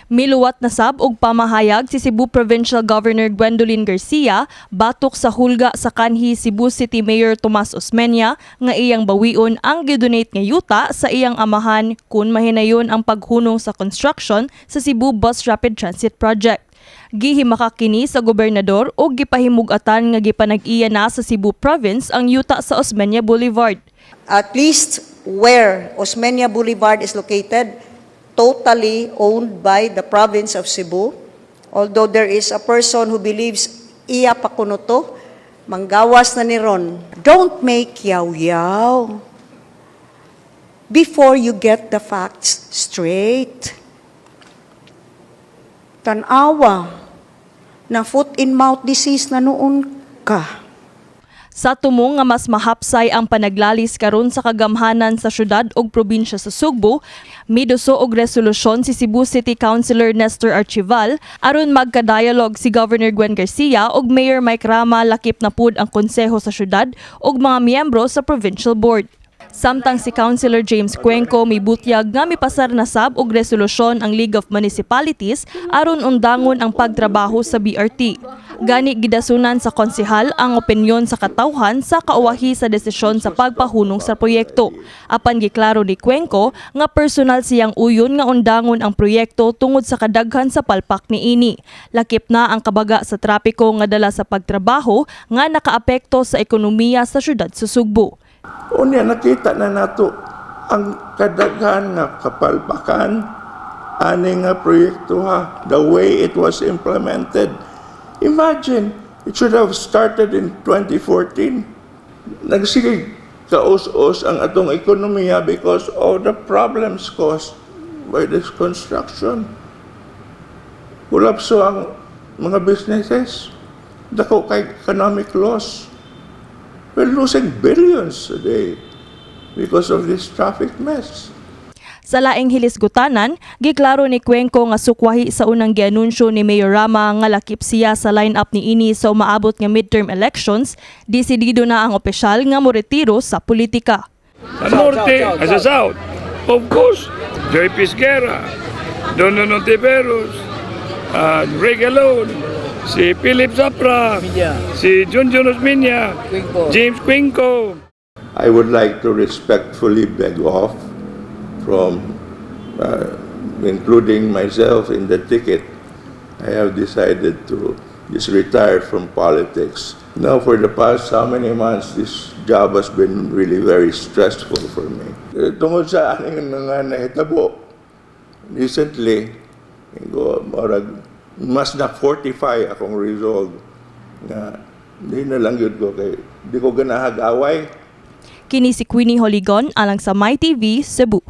Miluwat na sab og pamahayag si Cebu Provincial Governor Gwendolyn Garcia batok sa hulga sa kanhi Cebu City Mayor Tomas Osmeña nga iyang bawion ang gidonate nga yuta sa iyang amahan kung mahinayon ang paghunong sa construction sa Cebu Bus Rapid Transit Project. Gihimaka kini sa gobernador og gipahimug-atan nga gipanag-iya na sa Cebu Province ang yuta sa Osmeña Boulevard. At least where Osmeña Boulevard is located, totally owned by the province of Cebu. Although there is a person who believes iya pa kuno to, manggawas na ni ron. Don't make yaw-yaw before you get the facts straight. Tanawa na foot in mouth disease na nuon ka. Sa tumong nga mas mahapsay ang panaglalis karon sa kagamhanan sa syudad ug probinsya sa Sugbo, miduso og resolusyon si Cebu City Councilor Nestor Archival aron magka-dialogue si Governor Gwen Garcia ug Mayor Mike Rama, lakip na pud ang konseho sa syudad ug mga miyembro sa provincial board. Samtang si Councilor James Cuenco mibutyag nga mipasar na sab og resolusyon ang League of Municipalities aron undangon ang pagtrabaho sa BRT. Gani gidasunan sa konsehal ang opinyon sa katawhan sa kauwahi sa desisyon sa pagpahunong sa proyekto. Apan giklaro ni Cuenco nga personal siyang uyon nga undangon ang proyekto tungod sa kadaghan sa palpak niini. Lakip na ang kabaga sa trapiko nga dala sa pagtrabaho nga nakaapekto sa ekonomiya sa syudad sa Sugbo. Unya nakita na nato ang kadaghan nga kapalpakan ani nga proyekto ha, the way it was implemented. Imagine, it should have started in 2014. Nagsige kaus-us ang atong ekonomiya because of the problems caused by this construction. Kolapso ang mga businesses. Dako kay economic loss. We're losing billions a day because of this traffic mess. Sa laing hilisgutanan, giklaro ni Cuenco nga sukwahi sa unang gianunsyo ni Mayor Rama nga lakip siya sa line-up niini sa umaabot nga midterm elections, desidido na ang opisyal nga moretiro sa politika. Sa norte, sa south. Of course, Joy Pisquera, Dono Hontiveros, Ray Galon, si Philip Zapra, si Junjun Osmeña, James Cuenco. I would like to respectfully beg off from including myself in the ticket. I have decided to just retire from politics. Now, for the past how many months, this job has been really very stressful for me. Eh, tungod sa aning nga nahitabo recently, ko, murag, mas na-fortify akong resolve nga di na lang gyud ko kay di ko ganahag away. Kini si Queenie Holigon alang sa MyTV Cebu.